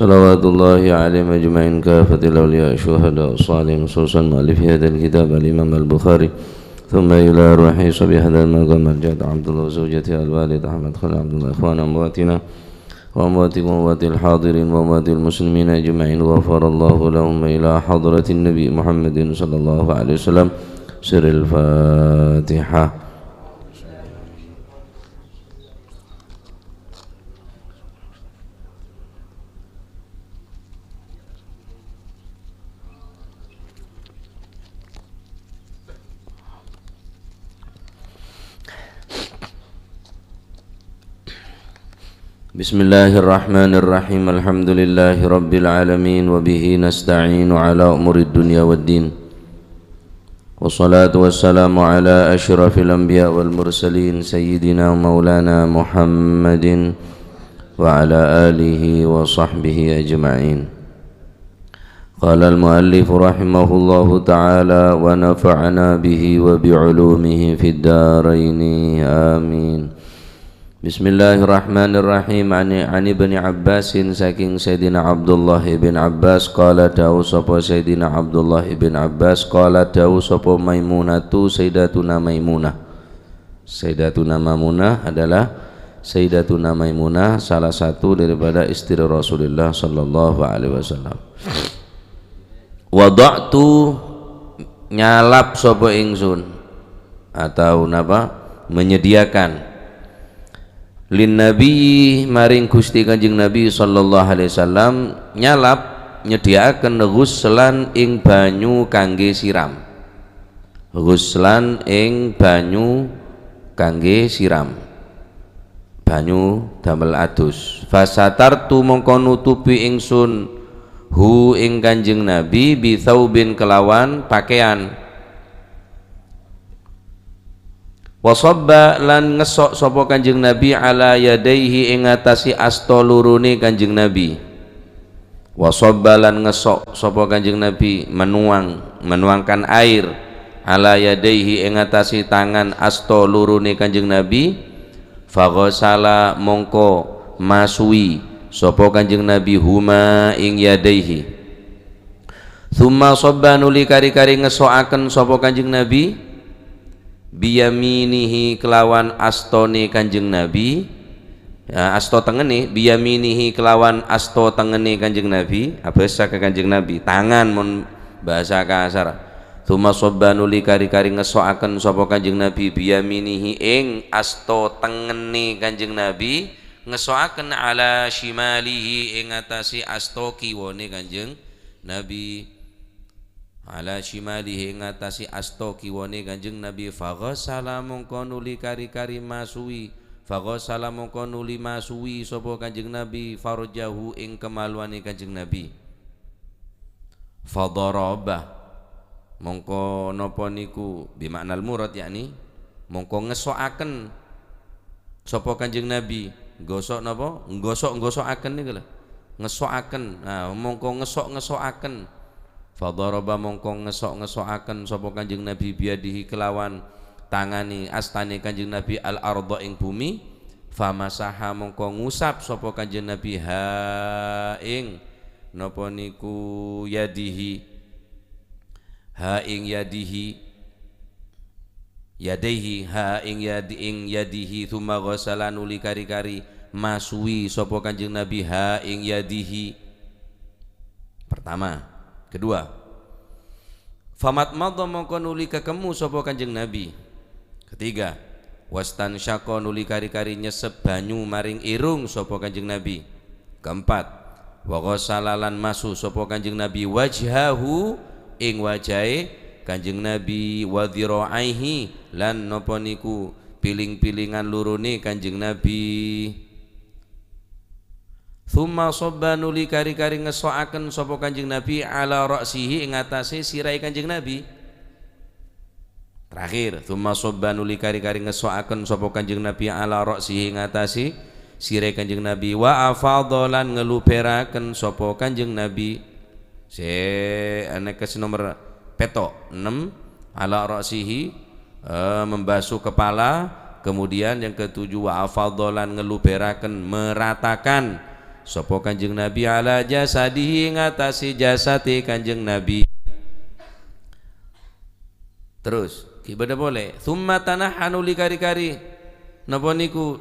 Salawatullahi alaihim ajma'in kafatil awliya syuhada salihin khususan mu'allif hadzal kitab al-Imam Al-Bukhari. Thumma ila ruhi sabi hadzal maqam al-jad Abdullah zawjati al-walid Ahmad Khalil Abdullah ikhwana amwatina wa amwatikum wa amwatil hadirin wa amwatil muslimin ajma'in ghafarallahu lahum ila hadratin nabi Muhammadin sallallahu alaihi wasallam. Sirril Fatihah. Bismillahirrahmanirrahim. Alhamdulillahi rabbil alamin wa bihi nasta'inu ala umurid dunya waddin. Wassalatu wassalamu ala asyrafil anbiya wal mursalin sayyidina maulana Muhammadin wa ala alihi wa sahbihi ajma'in. Qala al-muallif rahimahullahu ta'ala wa nafa'ana bihi wa bi'ulumihi fid dharain. Amin. Bismillahirrahmanirrahim. An Ibni Abbasin saking Sayyidina Abdullah ibn Abbas qala dawu sapa Sayyidina Abdullah ibn Abbas qala dawu sapa Maimunatu Sayyidatuna Maimunah. Sayyidatuna Maimunah adalah Sayyidatuna Maimunah salah satu daripada istri Rasulullah sallallahu alaihi wasallam. Wada'tu nyalap sapa ingsun atau napa menyediakan lin nabi maring Gusti Kanjeng Nabi sallallahu alaihi wasallam nyalap nyediaken ghuslan ing banyu kangge siram. Ghuslan ing banyu kangge siram. Banyu damel adus. Fasatartu mongko nutupi ingsun hu ing Kanjeng Nabi bi tsaubin kelawan pakaian. Wasabba lan ngesok sapa Kanjeng Nabi ala yadaihi ing ngatasi asta lurune Kanjeng Nabi. Wasabba lan ngesok sapa Kanjeng Nabi menuangkan air ala yadaihi ing ngatasi tangan asta lurune Kanjeng Nabi. Faghsala mongko masui sapa Kanjeng Nabi huma ing yadaihi. Tsumma sabba nuli kari-kari ngesokaken sapa Kanjeng Nabi biyaminihi kelawan astone Kanjeng Nabi, ya, asto tengene, biyaminihi kelawan asto tengene Kanjeng Nabi, bahasa ke Kanjeng Nabi tangan mun bahasa kasar. Tsumma sabba nuli kari-kari ngesokaken sapa Kanjeng Nabi biyaminihi ing asto tengene Kanjeng Nabi ngesokaken ala shimalihi ing atase asto kiwone Kanjeng Nabi. Ala shimalihi ing atase asta kiwane Kanjeng Nabi. Faghsala mongko nuli kari-kari masui, faghsala mongko nuli masui sapa Kanjeng Nabi farjahu ing kemaluane Kanjeng Nabi. Fadaraba mongko napa niku bimaknal murad yakni mongko ngesokaken sapa Kanjeng Nabi, gosok napa nggosok-nggosokaken niku lho, ngesokaken. Nah, mongko ngesok-ngesokaken. Fadaraba mongko ngesok-ngesokaken sapa Kanjeng Nabi biadihi kelawan tangani astane Kanjeng Nabi al arda ing bumi. Famasaha mongko ngusap sapa Kanjeng Nabi ha ing napa niku yadihi, ha ing yadihi, yadaihi, ha ing yadi ing yadihi. Tsumma ghasala nuli kari-kari masui sapa Kanjeng Nabi ha ing yadihi. Pertama. Kedua, famat madha mongko nuli kekemu sapa Kanjeng Nabi. Ketiga, wastan syaqo nuli kari-kari nyesep banyu maring irung sapa Kanjeng Nabi. Keempat, wa ghassala lan masu sapa Kanjeng Nabi wajhahu ing wajahe Kanjeng Nabi wa dhira'aihi lan napa niku piling-pilingan lurune Kanjeng Nabi. Tsumma sabba nuli kari-kari ngesokaken sapa Kanjeng Nabi ala ra'sihi ing atase sirahe Kanjeng Nabi. Terakhir, tsumma sabba nuli kari-kari ngesokaken sapa Kanjeng Nabi ala ra'sihi ing atase sirahe Kanjeng Nabi wa afadha lan ngeluberaken sapa Kanjeng Nabi. Se anekes nomor petok 6 ala ra'sihi membasuh kepala, kemudian yang ketujuh wa afadha lan ngeluberaken meratakan sapa Kanjeng Nabi ala jasadihi ngatasi jasate Kanjeng Nabi. Terus ibadah boleh thumma tanahanu likari-kari napa niku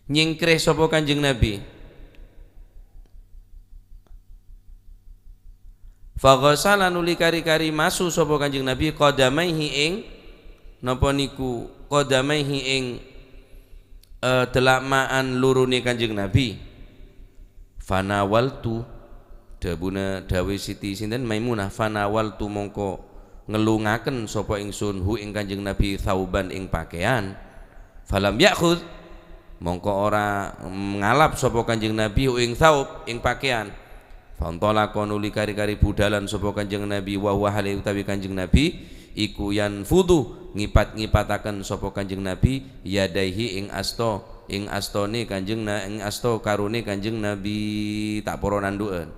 nyingkreh sapa Kanjeng Nabi. Faghasala nuli kari-kari masu sapa Kanjeng Nabi qadamaihi ing napa niku qadamaihi ing telamaan lurune Kanjeng Nabi. Fanawaltu dabuna dawe Siti sinten Maimunah fanawaltu mongko ngelungaken sapa ingsun hu ing Kanjeng Nabi thauban ing pakaian. Falam ya'khudh mongko ora ngalap sapa Kanjeng Nabi hu ing thaub ing pakaian. Fantalaqa nuli kari-kari budalan sapa Kanjeng Nabi wa huwa hale utawi Kanjeng Nabi iku yanfudu ngipat-ngipataken sapa Kanjeng Nabi yadaihi ing asta ing astone Kanjeng ing asta karone Kanjeng Nabi tak para nanduken.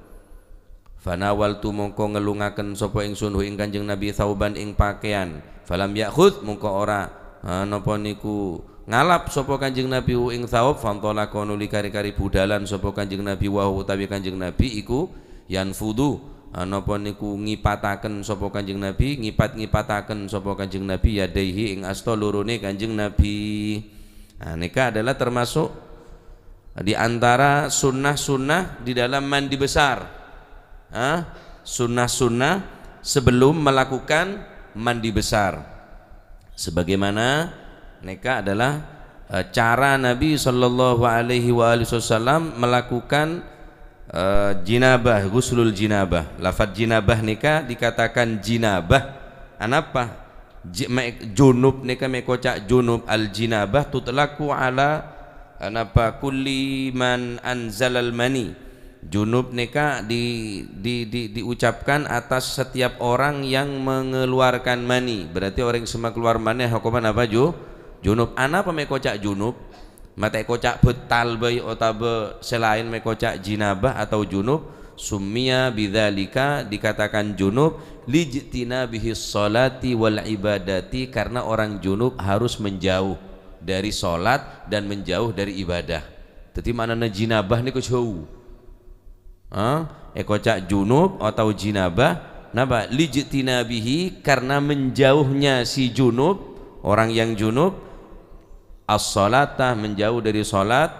Fanawaltu mongko ngelungaken sapa ingsun hu ing Kanjeng Nabi thauban ing pakaian. Falam ya'khudh mongko ora napa niku ngalap sapa Kanjeng Nabi ing thaub. Fantalaqa nuli kari-kari budalan sapa Kanjeng Nabi wa utawi Kanjeng Nabi iku yanfudu napa niku ngipataken sapa Kanjeng Nabi ngipat-ngipataken sapa Kanjeng Nabi yadaihi ing asta lorone Kanjeng Nabi. Nah, nika adalah termasuk di antara sunnah-sunnah di dalam mandi besar. Sunnah-sunnah sebelum melakukan mandi besar. Sebagaimana neka adalah cara Nabi sallallahu alaihi wasallam melakukan jinabah, ghuslul jinabah. Lafaz jinabah neka dikatakan jinabah. Anapa? Junub neka mekocak junub. Al jinabah tutlaku ala anapa kulli man anzalal mani. Junub neka diucapkan atas setiap orang yang mengeluarkan mani. Berarti orang yang semua keluar mani hukuman apa ju? Junub. Anapa mekocak junub? Mata kocak betal bayi otabe selain mekocak jinabah atau junub. Summiya bidzalika dikatakan junub lijtina bihi sholati wal ibadati, karena orang junub harus menjauh dari sholat dan menjauh dari ibadah. Jadi maknanya jinabah niku jauh. Ekocak junub atau jinabah napa lijtina bihi karena menjauhnya si junub, orang yang junub, as-salatah menjauh dari salat,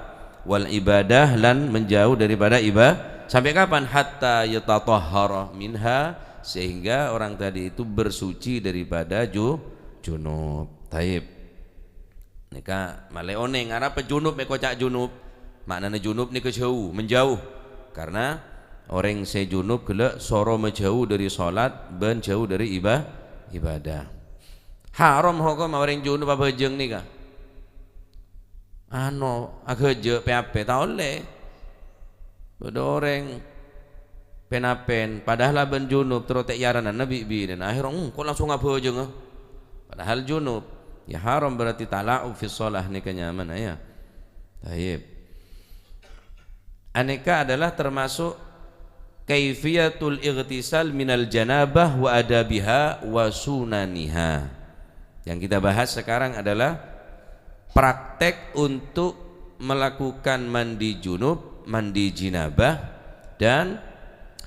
wal ibadah lan menjauh daripada ibadah. Sampai kapan? Hatta yatatahhara minha, sehingga orang tadi itu bersuci daripada junub. Taib. Nika maleone ngarep junub mekocak junub. Maknane junub niku jauh, menjauh. Karena orang sejunub gelek soro menjauh dari salat ben jauh dari ibadah. Haram hukum orang junub apa jeng nika? Ano ageje PAP tak oleh. Beda orang penapen padahal ben junub terus tek yaranan Nabi bi dan akhir kok langsung apa jeng? Padahal junub ya haram, berarti tala'ub fi shalah nika nyaman ya. Taib. Aneka adalah termasuk kaifiyatul ightisal minal janabah wa adabiha wa sunaniha. Yang kita bahas sekarang adalah praktek untuk melakukan mandi junub, mandi jinabah, dan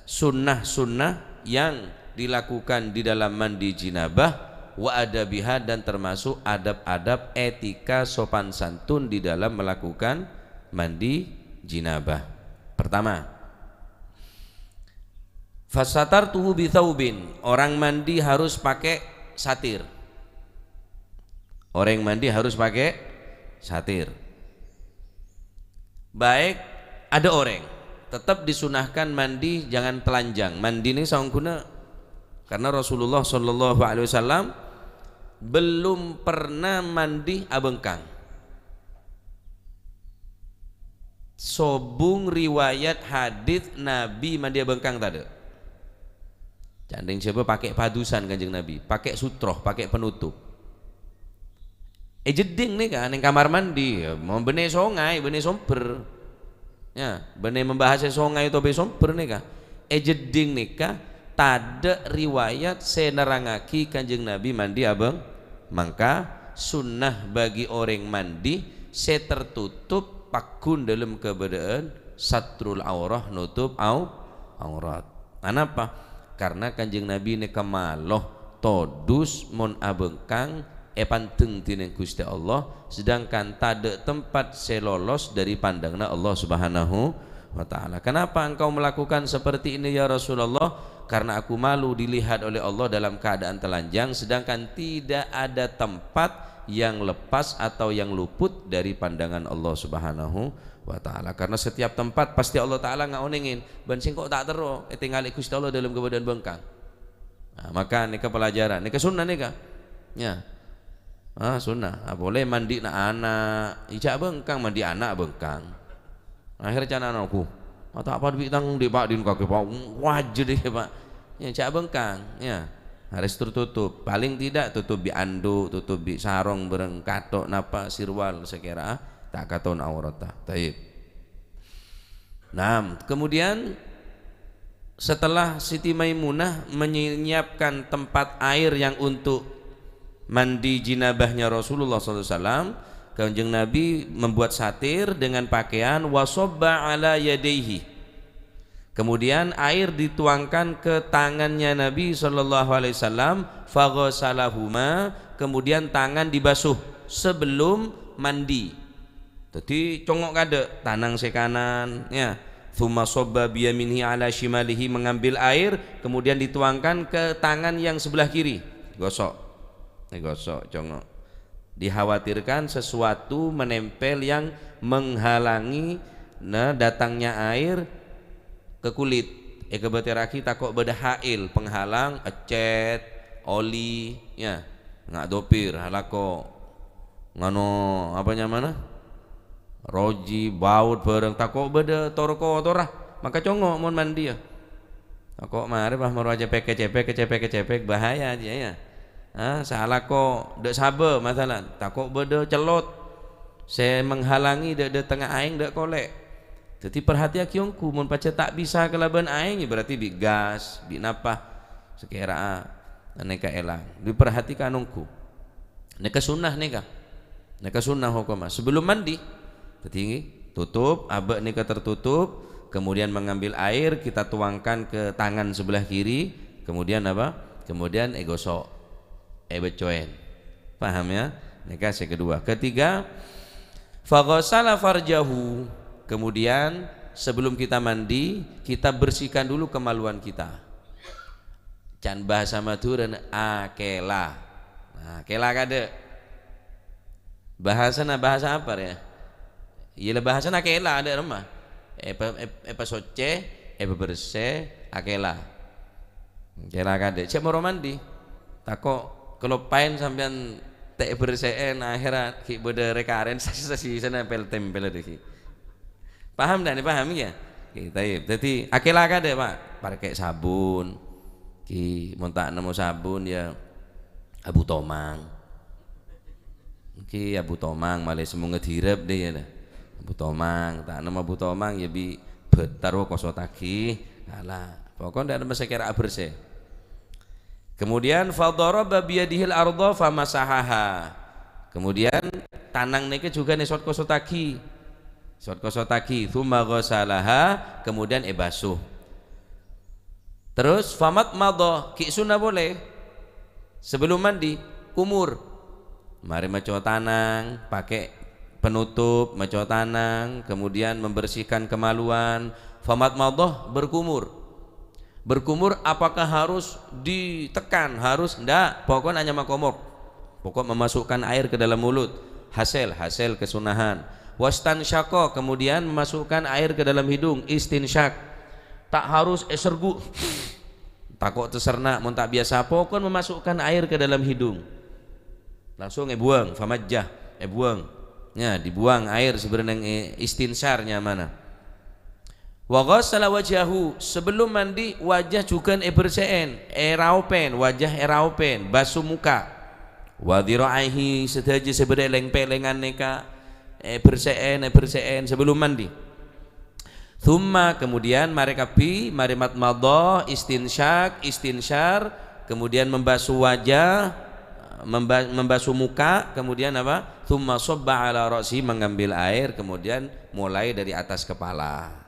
sunnah-sunnah yang dilakukan di dalam mandi jinabah wa adabiha, dan termasuk adab-adab etika sopan santun di dalam melakukan mandi jinabah. Pertama, fasatartuhu bithaubin, orang mandi harus pakai satir. Orang mandi harus pakai satir. Baik ada orang, tetap disunahkan mandi jangan telanjang. Mandi ini saungguna karena Rasulullah Shallallahu Alaihi Wasallam belum pernah mandi abengkang. Sobung riwayat hadis Nabi mandi abengkang tadi. Candeng siapa pakai padusan Kanjeng Nabi, pakai sutroh, pakai penutup. Jeding nih kan, yang kamar mandi, mau benih songai, benih somper, ya, benih membahas songai atau benih somper nih kan. Jeding nih kan, tade riwayat senerangaki Kanjeng Nabi mandi abeng, maka sunnah bagi orang mandi se tertutup pakun dalam keadaan satrul aurah, nutup aurat. Kenapa? Karena Kanjeng Nabi ne kemaloh todus mon abengkang epanteng tineng Gusti Allah, sedangkan tak ada tempat selolos dari pandangna Allah Subhanahu wa ta'ala. Kenapa engkau melakukan seperti ini ya Rasulullah? Karena aku malu dilihat oleh Allah dalam keadaan telanjang, sedangkan tidak ada tempat yang lepas atau yang luput dari pandangan Allah Subhanahu wa ta'ala. Karena setiap tempat pasti Allah Ta'ala ngaonengin, ben sing kok tak tero tingali Gusti Allah dalam keadaan bengkang. Nah, maka nika pelajaran, nika sunnah nika. Ya. Ah sunnah. Ah, boleh mandi na anak, ijak bengkang mandi anak bengkang. Akhirnya cana anakku. Atau apa duit tang di Pak din kaki Pak wajib deh Pak. Ya cak bengkang ya. Harus tertutup. Paling tidak tutup bi anduk, tutup bi sarong bareng katok napa sirwal sekira tak katon aurat ta. Taib. Nah, kemudian setelah Siti Maimunah menyiapkan tempat air yang untuk mandi jinabahnya Rasulullah SAW, Kanjeng Nabi membuat satir dengan pakaian wasobba ala yadaihi. Kemudian air dituangkan ke tangannya Nabi SAW, faghasalahuma, kemudian tangan dibasuh sebelum mandi. Jadi congok kade tanang sekanan ya. Thumma sobba biyaminihi ala shimalihi, mengambil air kemudian dituangkan ke tangan yang sebelah kiri. Gosok. Gosok congok. Dikhawatirkan sesuatu menempel yang menghalangi nah datangnya air ke kulit. Kebeteraki takok beda hail penghalang ecet oli ya nggak dopir halako ngano apanya mana roji baut bareng takok beda torko torah maka congok mon mandi ya takok mari bah meruaja peke cepek cepek cepek bahaya aja ya. Ah, salah kok dek sabe masalah takok beda celot saya menghalangi dek de tengah aing dek kolek. Jadi perhatian kiongku mun pace tak bisa kelaban aing berarti bi gas bi napah sekira neka elang diperhatikan nungku neka sunnah neka neka sunnah hukumah sebelum mandi tertinggi tutup abek neka tertutup, kemudian mengambil air kita tuangkan ke tangan sebelah kiri, kemudian apa? Kemudian egosok becoen. Paham ya? Neka kedua. Ketiga, faghasala farjahu. Kemudian sebelum kita mandi, kita bersihkan dulu kemaluan kita. Can bahasa Madura akela. Nah, akela kade. Bahasa na bahasa apa ya? Iya bahasa na akela ada rumah. Epa soce, epa bersih, akela. Akela kade. Cek mau mandi. Takok kalau pain sampean tek berseen akhirat ki beda rekaren sasi-sasi sana tempel deki. Paham dak nih paham ya? Ki taib. Dadi akela kade Pak, pakai sabun. Ki mun tak nemu sabun ya Abu Tomang. Ki Abu Tomang malah semu ngedirep deh ya. Abu Tomang, tak nemu Abu Tomang ya bi betar kosotagi. Alah, pokoknya ndak ada sekira bersih. Kemudian fadaraba biyadihil arda famasahaha. Kemudian tanang niki juga nih sot kosotagi. Sot kosotagi tsumma ghasalaha, kemudian basuh. Terus famat madha, ki sunnah boleh. Sebelum mandi kumur. Mari maca tanang, pakai penutup, maca tanang, kemudian membersihkan kemaluan. Famat madha berkumur. Berkumur apakah harus ditekan? Harus enggak, pokoknya hanya makomor. Pokok memasukkan air ke dalam mulut. Hasil, hasil kesunahan. Wastansyaqo, kemudian memasukkan air ke dalam hidung, istinsyak. Tak harus sergu. Takok tersernak, mun tak biasa, pokoknya memasukkan air ke dalam hidung. Langsung buang, famajjah, buang. Ya, dibuang air sebenarnya istinsarnya mana? Wa ghassala wajhahu, sebelum mandi wajah juga bersihin, eraupen, wajah eraupen, basuh muka. Wa dhira'aihi, sedaja sebeda leng-pelengan neka bersihin, bersihin sebelum mandi. Thumma, kemudian marekapi, marimat madha, istinsyak, istinsyar, kemudian membasuh wajah, Membasuh muka, kemudian apa? Tsumma sabba ala ra'si, mengambil air kemudian mulai dari atas kepala.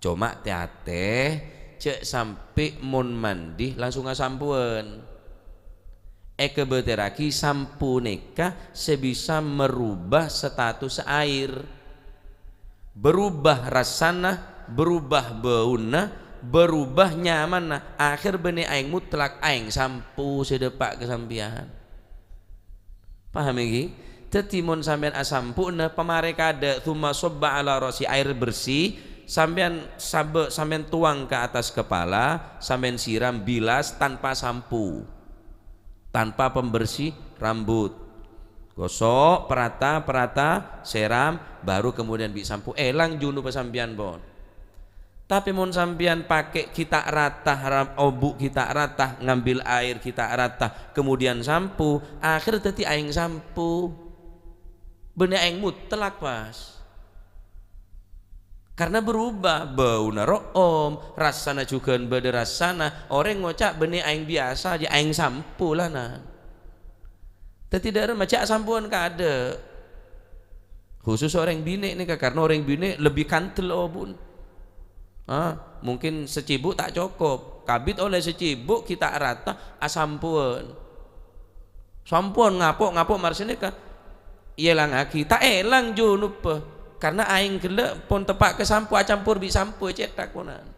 Cuma teate cek sampai mun mandi langsung ngasampuan. Eke beteraki sampu nikah sebisa merubah status air, berubah rasana, berubah bauna, berubah nyaman. Akhir benih aing mutlak aing sampu sedepak kesampian. Paham iki? Teti mun sampean asampuna pemare kada tsumma sabba ala rasi, air bersih sampean sabe, sampean tuang ke atas kepala, sampean siram bilas tanpa sampu, tanpa pembersih rambut, gosok perata perata seram, baru kemudian bi sampu, elang junub sampean bon. Tapi mun sampean pakai kita ratah obu, kita ratah ngambil air kita ratah kemudian sampu, akhir teti aing sampu benih aing mutlak pas, karena berubah bau naroom, rasana juga beda rasana. Orang ngocak benih aing biasa aja aing sampu lah nah. Tidak ada macam sampuan kade khusus orang bine nih, karena orang bine lebih kantel obun. Mungkin secibuk tak cukup, kabit oleh secibuk kita rata asampuan sampuan ngapok ngapok marsine ka yelang aki tak elang junub, karena aing gelek pun tepak ke sampu campur bi sampu cetak punan.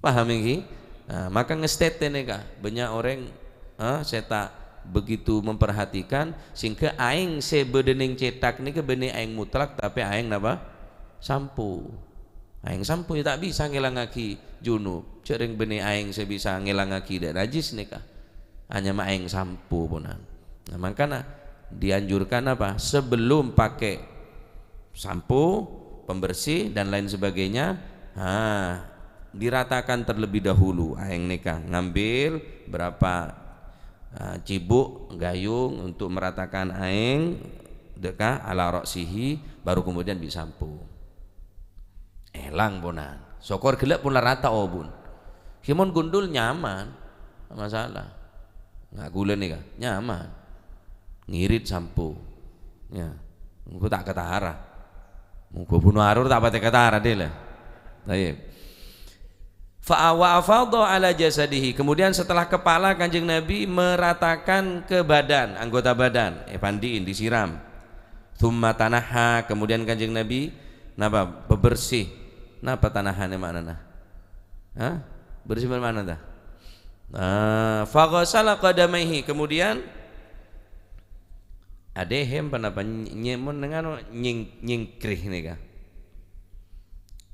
Paham iki? Nah, maka ngestete nih kah banyak orang saya tak begitu memperhatikan sehingga aing sebedening cetak nih ke benih aing mutlak, tapi aing napa sampu. Aing sampu tak bisa ngelangaki junub, cering benih aing saya bisa ngelangaki dan najis nih kah hanya ma aing sampu punan. Nah, makanya dianjurkan apa sebelum pakai sampo, pembersih dan lain sebagainya, diratakan terlebih dahulu aing nikah, ngambil berapa cibuk gayung untuk meratakan aing dekah ala roksihi, baru kemudian disampu. Elang bonan, sokor gelap pun rata obun. Kimon gundul nyaman, masalah. Nggak gula nih kah, nyaman. Ngirit sampo, ya, aku tak ketara. Muga bunuh arur tak pate ketara deh lah. Baik. Fa'awa afadha ala jasadihi. Kemudian setelah kepala Kanjeng Nabi meratakan ke badan, anggota badan, pandiin disiram. Tsumma tanaha, kemudian Kanjeng Nabi napa bebersih. Napa tanahane maknana? Hah? Bersih mana dah? Nah, faghasala qadamaihi. Kemudian adehem penapa nyemun dengan nyingkrih nih kah.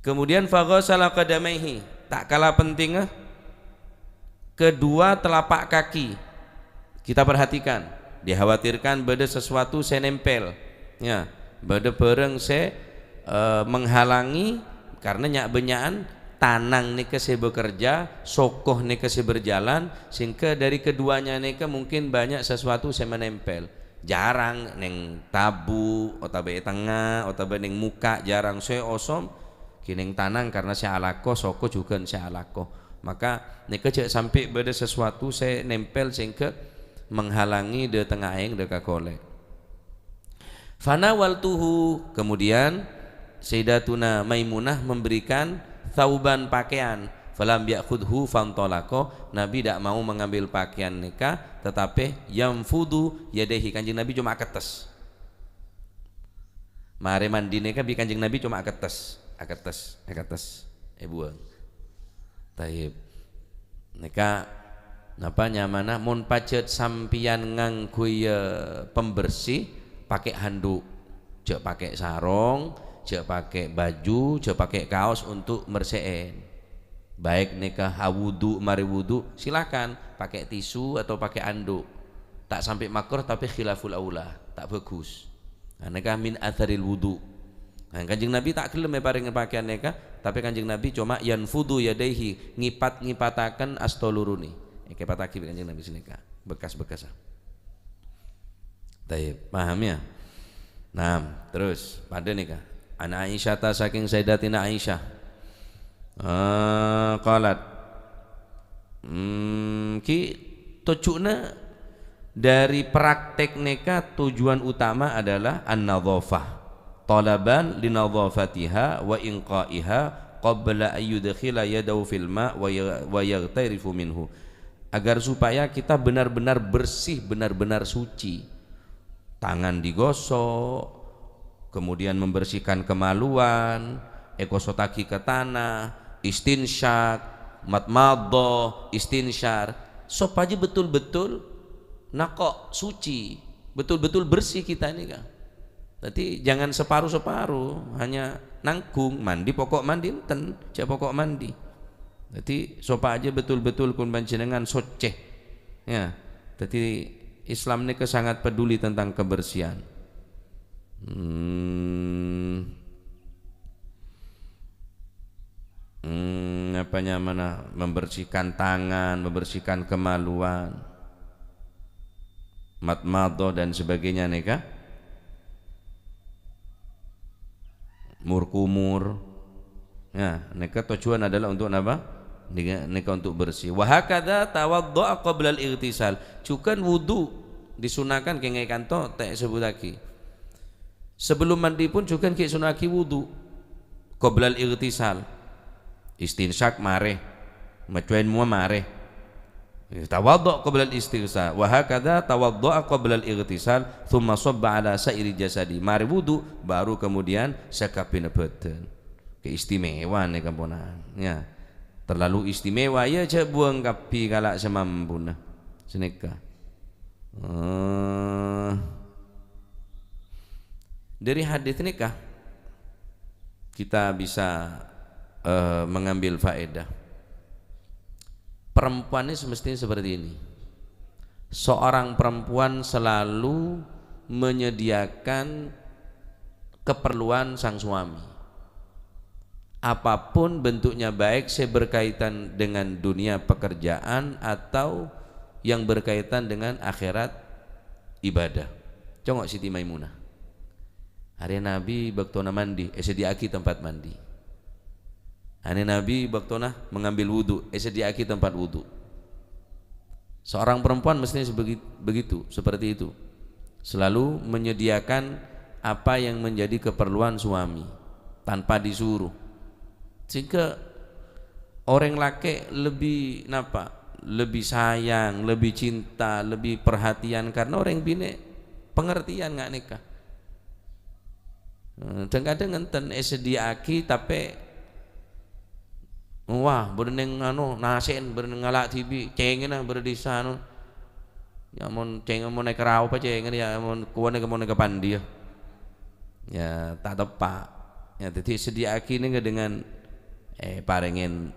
Kemudian faghasala qadamaihi, tak kalah penting kedua telapak kaki. Kita perhatikan, dikhawatirkan beda sesuatu saya nempel, ya, beda bareng saya menghalangi karena nyak benyaan tanang nih ke saya bekerja, sokoh nih ke saya berjalan, sehingga dari keduanya nih ke mungkin banyak sesuatu saya menempel. Jarang neng tabu otabe tengah otabe neng muka, jarang saya osom kineng tanang karena saya alako soko juga saya alako. Maka neke cek sampai beda sesuatu saya nempel sehingga menghalangi de tengah aing de kakole. Fanawaltuhu, kemudian Sayyidatuna Maimunah memberikan thauban pakaian. Falam ya'khudhu fantolako, Nabi tidak mau mengambil pakaian nikah, tetapi yamfudu yadehi, Kanjeng Nabi cuma ketes. Mare mandi nikah bi Kanjeng Nabi cuma ketes, ketes, ketes, buang. Taib. Nikah napa nyamana mun pacet sampian nganggo pembersih pakai handuk, jek pakai sarung, jek pakai baju, jek pakai kaos untuk merseen. Baik nikah wudu mari wudu silakan pakai tisu atau pakai anduk, tak sampai makruh tapi khilaful aula, tak bagus. Nah, nikah min atharil wudu. Nah, Kanjeng Nabi tak gelem paring pakaian nikah, tapi Kanjeng Nabi cuma yanfudu yadaihi, ngipat-ngipataken astoluruni. Kepataki Kanjeng Nabi sinika bekas-bekas. Taib, paham ya? Nah, terus pada nikah Ana Aisyah ta saking Sayyidatina Aisyah. Qalat ki tucukna Dari praktek neka tujuan utama adalah an-nadhafah, talaban linadhafatiha wa inqaiha qabla ayyudkhila yadahu fil ma' wa yaghtarifu minhu, agar supaya kita benar-benar bersih, benar-benar suci. Tangan digosok, kemudian membersihkan kemaluan, ekosotaki ke tanah, istinsyak, matmadho, istinsyar, sop aja betul-betul nakok suci, betul-betul bersih kita ini kan. Jadi jangan separuh-separuh, hanya nanggung mandi pokok mandi enten, cek pokok mandi. Jadi sopa aja betul-betul kun panjenengan soceh. Ya, jadi Islam ini sangat peduli tentang kebersihan. Apanya mana membersihkan tangan, membersihkan kemaluan, matmado dan sebagainya neka, murkumur. Ya, neka tujuan adalah untuk apa? Neka untuk bersih. Wa hakadza tawaddu'a qabla al-ightisal. Cukan wudu disunahkan kenge kanto tak sebut lagi. Sebelum mandi pun juga ki sunaki wudu qabla al-ightisal. Istinsyak mareh, macuen mua mareh. Tawaddu' qabla al-istighsal wa hakadza tawaddu'a qabla al-ightisal thumma sabba ala sa'iri jasadi. Mari wudu baru kemudian sekapin badan. Keistimewaan nih kamponan ya. Terlalu istimewa ya cek buang kapi kalak semampuna. Seneka. Dari hadis ini kah kita bisa mengambil faedah. Perempuan ini semestinya seperti ini. Seorang perempuan selalu menyediakan keperluan sang suami. Apapun bentuknya, baik saya berkaitan dengan dunia pekerjaan atau yang berkaitan dengan akhirat ibadah. Congok Siti Maimunah. Hari Nabi baktona mandi, sediaki tempat mandi. Hari Nabi baktona mengambil wudu, sediaki tempat wudu. Seorang perempuan mestinya begitu, seperti itu. Selalu menyediakan apa yang menjadi keperluan suami tanpa disuruh. Sehingga orang laki lebih napa? Lebih sayang, lebih cinta, lebih perhatian karena orang bini pengertian nggak nikah. Dan kadang ngenten sediaki tapi wah bereneng anu nasen bereneng ngalak TV cengen ah berdisa anu ya mon cengen mon naik kerau apa cengen ya mon kuane ke mon ke pandi ya. Ya tak tepak ya, jadi sediaki ini dengan parengin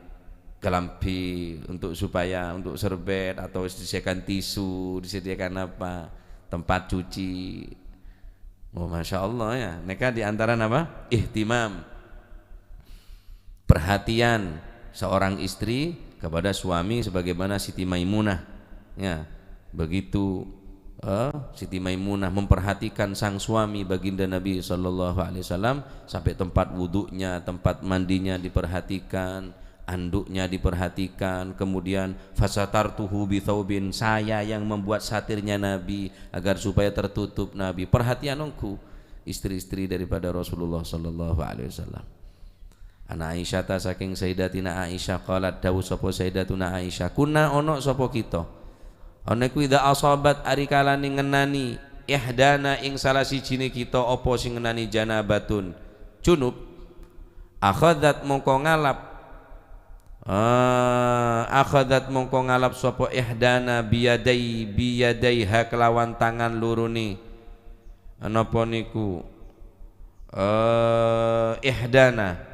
kelampi untuk supaya untuk serbet atau disediakan tisu, disediakan apa tempat cuci. Oh, masya Allah ya. Mereka diantara apa? Ihtimam, perhatian seorang istri kepada suami sebagaimana Siti Maimunah ya. Begitu Siti Maimunah memperhatikan sang suami baginda Nabi Sallallahu Alaihi Wasallam sampai tempat wudhunya, tempat mandinya diperhatikan, anduknya diperhatikan, kemudian fasatartuhu bi thawbin, saya yang membuat satirnya Nabi agar supaya tertutup Nabi. Perhatian ongku istri-istri daripada Rasulullah Sallallahu Alaihi Wasallam. Ana Aisyah ta saking Sayyidatina Aisyah qalat dawu sapa Sayyidatuna Aisyah kunna ono sapa kita ana kuwi idza asabat ari kalane ngenani ihdana ing salah sijine kita apa sing ngenani janabatun junub akhadzat mongko ngalap akhadzat mongko ngalap sapa ihdana biyadai biyadaiha kelawan tangan lurune napa niku ihdana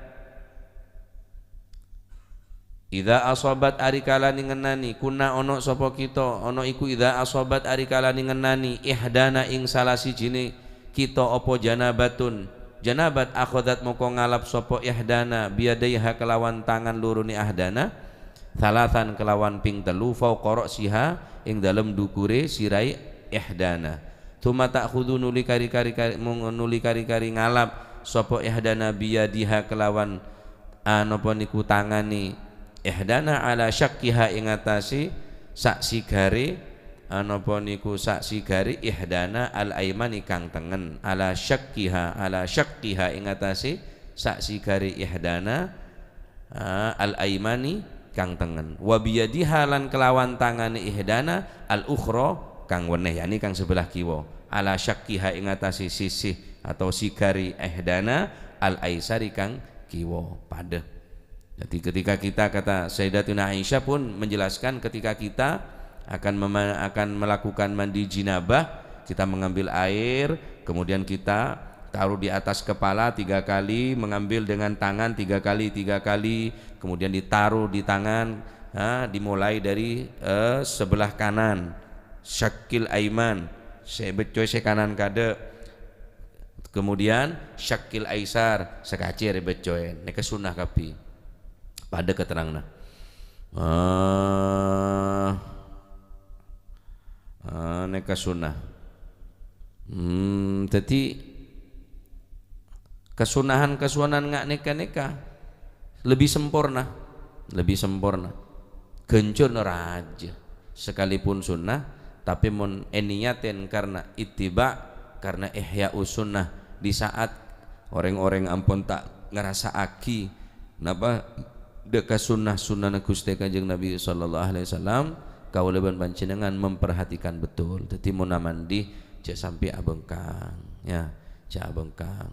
idza asabat ari kalane ngenani kuna ono sapa kita ono iku idza asabat ari kalane ngenani ihdana ing salah sijine kita apa janabatun janabat akhadzat moko ngalap sapa ihdana biadaiha kelawan tangan lurune ahdana salasan kelawan ping telu fauqa ra'siha ing dalem dukure sirai ihdana tsumma ta'khudhu nuli kari-kari nuli kari-kari ngalap sapa ihdana biadiha kelawan anapa niku tangane ihdana ala syakkiha ing atase sak sigare napa niku sak sigari ihdana al aimani kang tengen ala syakkiha ing atase sak sigari ihdana al aimani kang tengen wa biyadiha lan kelawan tangane ihdana al ukhra kang weneh yakni kang sebelah kiwa ala syakkiha ing atase sisih atau sigari ihdana al aisari kang kiwa padha. Jadi ketika kita, kata Sayyidatuna Aisyah pun menjelaskan, ketika kita akan melakukan mandi jinabah, kita mengambil air, kemudian kita taruh di atas kepala 3 kali, mengambil dengan tangan 3 kali, kemudian ditaruh di tangan, dimulai dari sebelah kanan, syakil aiman, sebecoy se kanan kade, kemudian syakil aisar, sekacir becoy, neka sunnah kapi, pada keterangan. Neka sunnah. Jadi kesunahan-kesunahan ngak neka-neka lebih sempurna. Gencur raja sekalipun sunnah, tapi mun eniaten karena ittiba, karena ihya sunnah di saat orang-orang ampun tak ngerasa aki napa deka sunnah-sunnah Gusti Kanjeng Nabi sallallahu alaihi wasallam kawula panjenengan memperhatikan betul. Dadi mun mandi cek sampai abengkang ya, cek abengkang.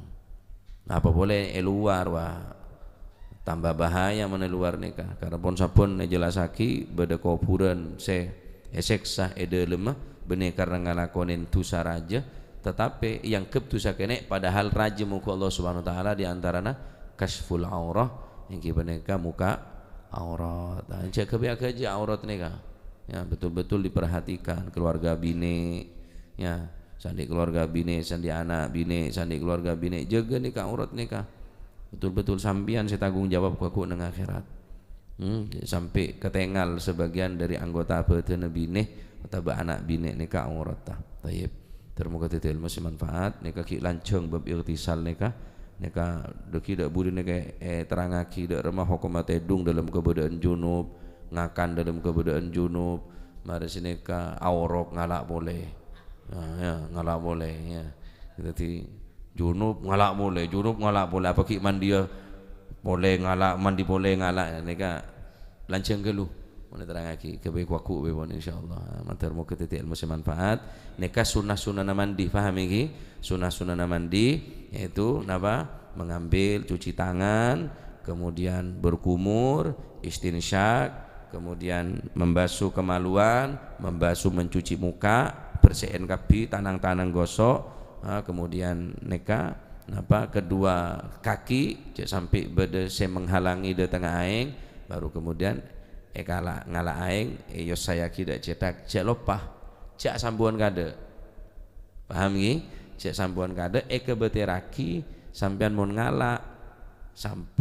Apa boleh luar wah tambah bahaya mana luar nikah karena pun sabun jelasaki beda kuburan se esek sah ede lemah benih karena ngalakonin dosa raja, tetapi yang kep dosa kene padahal raja muka Allah Subhanahu wa taala diantarana kasful aurah yang beneka muka aurat. Nah, cek kebiak aja aurat nikah ya, betul-betul diperhatikan keluarga bini ya, sandi keluarga bini, sandi anak bini, sandi keluarga bini, jaga nikah aurat nikah betul-betul sampian saya tanggung jawab ku nang akhirat. Sampai ketengal sebagian dari anggota badan bini atau anak bini nikah aurat ta. Tayyib. Termoga titik ilmu manfaat nikah ki lanceng bab irtisal nikah nikah deki dak budi nikah terangaki dak remah hukum tedung dalam keadaan junub, ngakan dalam keadaan junub, mari sineka aurok ngalak boleh. Nah, ya, ngalak boleh ya. Jadi junub ngalak boleh, junub ngalak boleh, apa ki mandi boleh ngalak, mandi boleh ngalak neka lanceng geluh. Mun terangaki kebaik waku be pun insyaallah. Matur muga titik ilmu manfaat. Neka sunnah-sunnah mandi, paham iki? Sunnah-sunnah mandi yaitu napa? Mengambil cuci tangan, kemudian berkumur, istinsyak, kemudian membasuh kemaluan, membasuh mencuci muka, bersihin kabi, tanang-tanang gosok, kemudian neka napa kedua kaki cek sampai bede se menghalangi de tengah aing, baru kemudian kala ngala aing yo saya tidak cetak cek lopah cek sambuan kade, paham nggih? Cek sambuan kade kebeteraki sampean mun ngala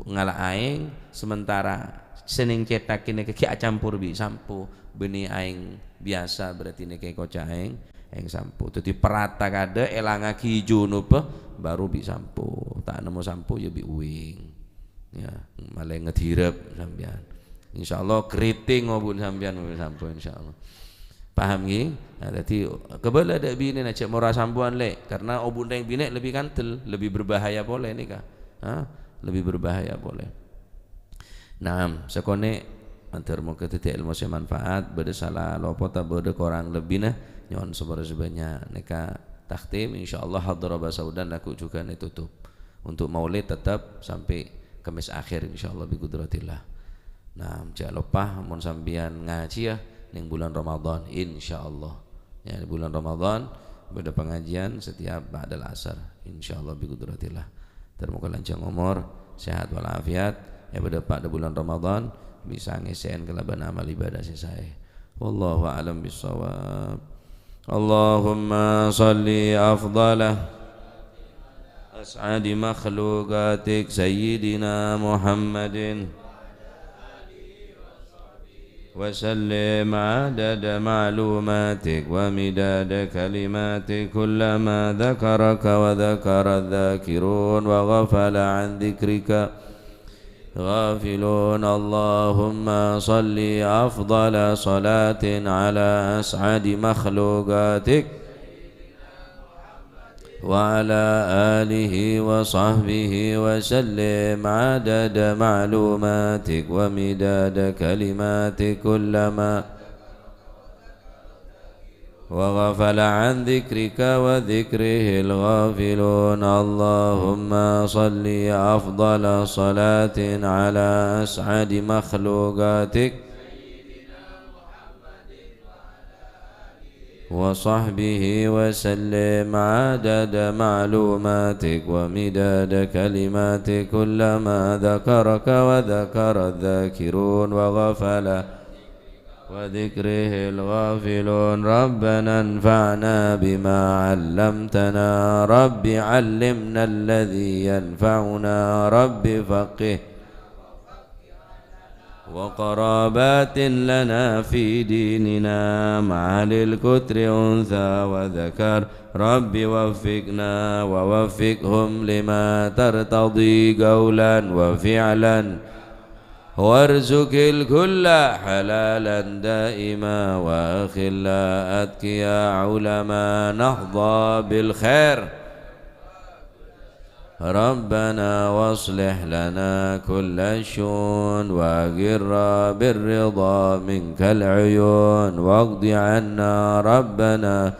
ngala aing sementara sening cetak kini keki campur bi sampo benih aing biasa berarti niki koca aing aing sampo. Dadi perata kade elangaki junub baru bi sampo, tak nemu sampo ya bi uwing ya, malah ngedhirep sampean. Insyaallah keriting ngobun sampean sampo insyaallah. Paham nggih? Nah, dadi kebele dak bine nek cek mora sampuan lek karena obun reng bine lebih kantel, lebih berbahaya boleh nikah. Hah? Lebih berbahaya boleh. Nah, sekone antar moga titik ilmu sing manfaat, bede salah lopo ta bede kurang lebih nah nyon sebar-sebanyak neka takhtim insyaallah hadrah basaudan laku juga ditutup. Untuk maulid tetap sampai Kamis akhir insyaallah bi qudratillah. Nah, jangan lupa mun sampean ngaji ya ning bulan Ramadan insyaallah. Ya, di bulan Ramadan beda pengajian setiap ba'dal asar insyaallah bi qudratillah. Termoga lanjang umur, sehat walafiat. Ya beda pada bulan Ramadan bisa ngesen kelaban amal ibadah sesai. Wallahu a'lam bissawab. Allahumma salli afdalah as'adi makhluqatik sayyidina Muhammadin وسلم عدد معلوماتك ومداد كلماتك كلما ذكرك وذكر الذاكرون وغفل عن ذكرك غافلون. اللهم صل أفضل صلاة على أسعد مخلوقاتك وعلى آله وصحبه وسلم عدد معلوماتك ومداد كلماتك كلما وغفل عن ذكرك وذكره الغافلون. اللهم صل أفضل صلاة على أسعد مخلوقاتك وصحبه وسلم عدد معلوماتك ومداد كلماتك كلما ذكرك وذكر الذاكرون وغفل وذكره الغافلون. ربنا انفعنا بما علمتنا، رب علمنا الذي ينفعنا، رب فقه وقرابات لنا في ديننا مع للكتر أنثى وذكر، رب وفقنا ووفقهم لما ترتضي قولا وفعلا، وارزق الكل حلالا دائما، وأخلاء أتقيا علماء نحظى بالخير. ربنا واصلح لنا كل الشؤون، وأقر بالرضا منك العيون، واقض عنا ربنا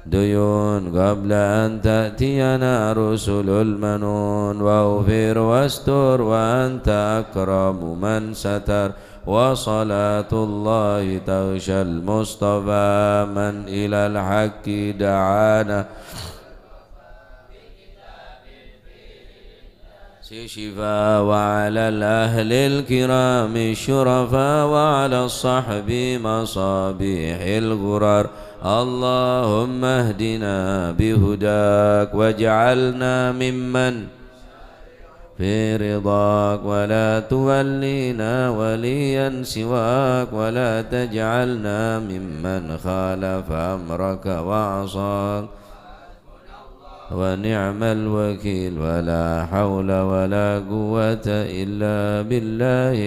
ديون قبل أن تأتينا رسل المنون، واغفر واستر وأنت أكرم من ستر، وصلاة الله تغشى المصطفى من إلى الحق دعانا شفا، وعلى الأهل الكرام الشرفاء، وعلى الصحب مصابيح الغرر. اللهم اهدنا بهداك واجعلنا ممن في رضاك، ولا تولينا وليا سواك، ولا تجعلنا ممن خالف أمرك وعصاك، ونعم الوكيل، ولا حول ولا قوة إلا بالله.